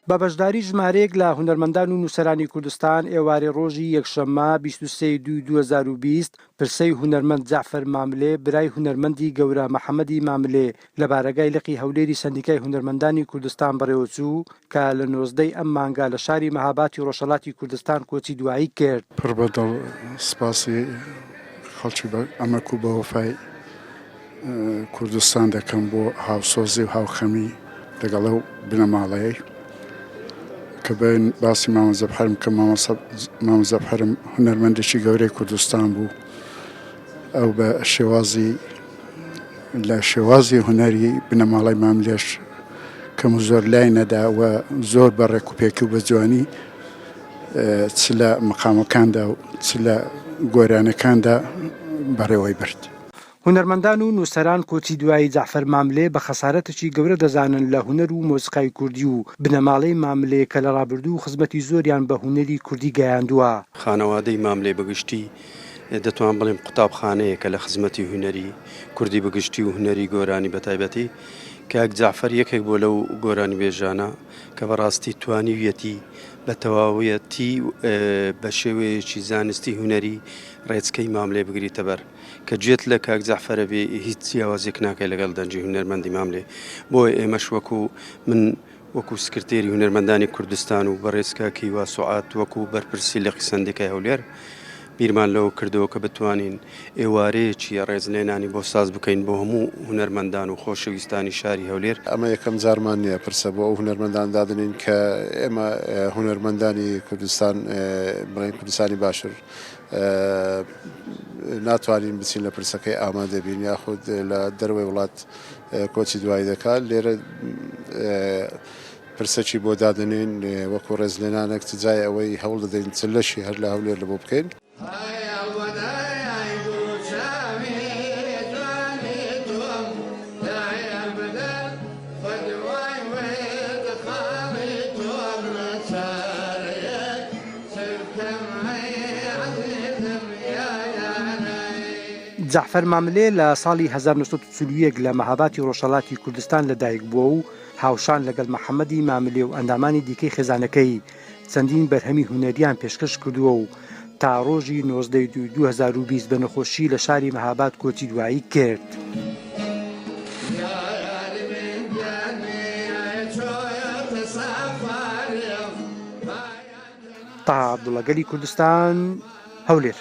بە بەشداری ژمارەیەک لە هونەرمەندان و نووسەرانی کوردستان ئێوارەی ڕۆژی یەکشەممە 23 ی دووی 2020 پرسەی هونەرمەند جەعفەر ماملێ برای هونەرمەندی گەورە محەمەدی ماملێ لە بارەگای لقی هەولێری سەندیکای هونەرمەندانی کوردستان بەڕێوەچوو کە لە 19 ی ئەم مانگە لە شاری مەهاباتی ڕۆژهەڵاتی کوردستان کۆچی دوایی کرد. پڕ بە دڵ سپاسی خەڵکی بە ئەمەک و بەوەفای کوردستان دەکەم بۆ هاوسۆزی و هاوخەمی لەگەڵ ئەو بنەماڵەیەی کە بێن باسی مامە زەبحەرم کە مامە زەبحەرم هونەرمەندێکی گەورەی کوردستان بوو ئەو بە شێوازی لە شێوازی هونەری بنەماڵەی ماملێش کەم و زۆر لای نەدا و زۆر بە ڕێکوپێکی و بە جوانی چ لە مقامەکاندا و چ لە گۆرانەکاندا بەڕێوەی برد. هونەرمەندان و نووسەران کۆچی دوایی جەعفەر ماملێ بە خەسارەتێکی گەورە دەزانن لە هونەر و مۆسیقای کوردی و بنەماڵەی ماملێ کە لە ڕابردوو خزمەتی زۆریان بە هونەری کوردی گەیاندووە. خانەوادەی ماملێ بە گشتی دەتوان بڵێم قوتابخانەیەکە لە خزمەتی هونەری کوردی بە گشتی و هونەری گۆرانی بە تایبەتی. کاک جەعفەر یەکێک بووە لەو گۆرانیبێژانە کە بەڕاستی توانیویەتی بە تەواویەتی بە شێوەیەکی زانستی هونەری ڕێچکەی ماملێ بگریتە بەر. کە گوێت لە کاک جەعفەرە بێ هیچ جیاوازیەک ناکەی لەگەڵ دەنگی هونەرمەندی ماملێ بۆیە ئێمەش وەکو من وەکو سکرتێری هونەرمەندانی کوردستان و بەڕێز کاک هیوا سوعات وەکو بەرپرسی لقی سەندیکای هەولێر بیرمان لەوە کردەوە کە بتوانین ئێوارەیەکی ڕێزلێنانی بۆ ساز بکەین بۆ هەموو هونەرمەندان و خۆشەویستانی شاری هەولێر. ئەمە یەکەم جارمان نییە پرسە بۆ ئەو هونەرمەندان دادەنێین کە ئێمە هونەرمەندانی کوردستان بڵێین کوردستانی باشوور ناتوانین بچین لە پرسەکەی ئامادە بین یاخود لە دەرەوەی وڵات کۆچی دوایی دەکات لێرە پرسەکی بۆ دادەنێین وەکو ڕێزلێنانێک چ جای ئەوەی هەوڵ دەدەین چ لەشی هەر لە هەولێر لە بۆ بکەین. جەعفەر ماملێ لە ساڵی 1941 لە مەهاباتی ڕۆژهەڵاتی کوردستان لەدایک بووە و هاوشان لەگەڵ محەمەدی ماملێ و ئەندامانی دیکەی خێزانەکەی چەندین بەرهەمی هونەرییان پێشکەش کردووە و تا ڕۆژی 19 ی دووی 2020 بە نەخۆشی لە شاری مەهاباد کۆچی دوایی کرد. تەها عەبدوڵا، گەلی کوردستان، هەولێر.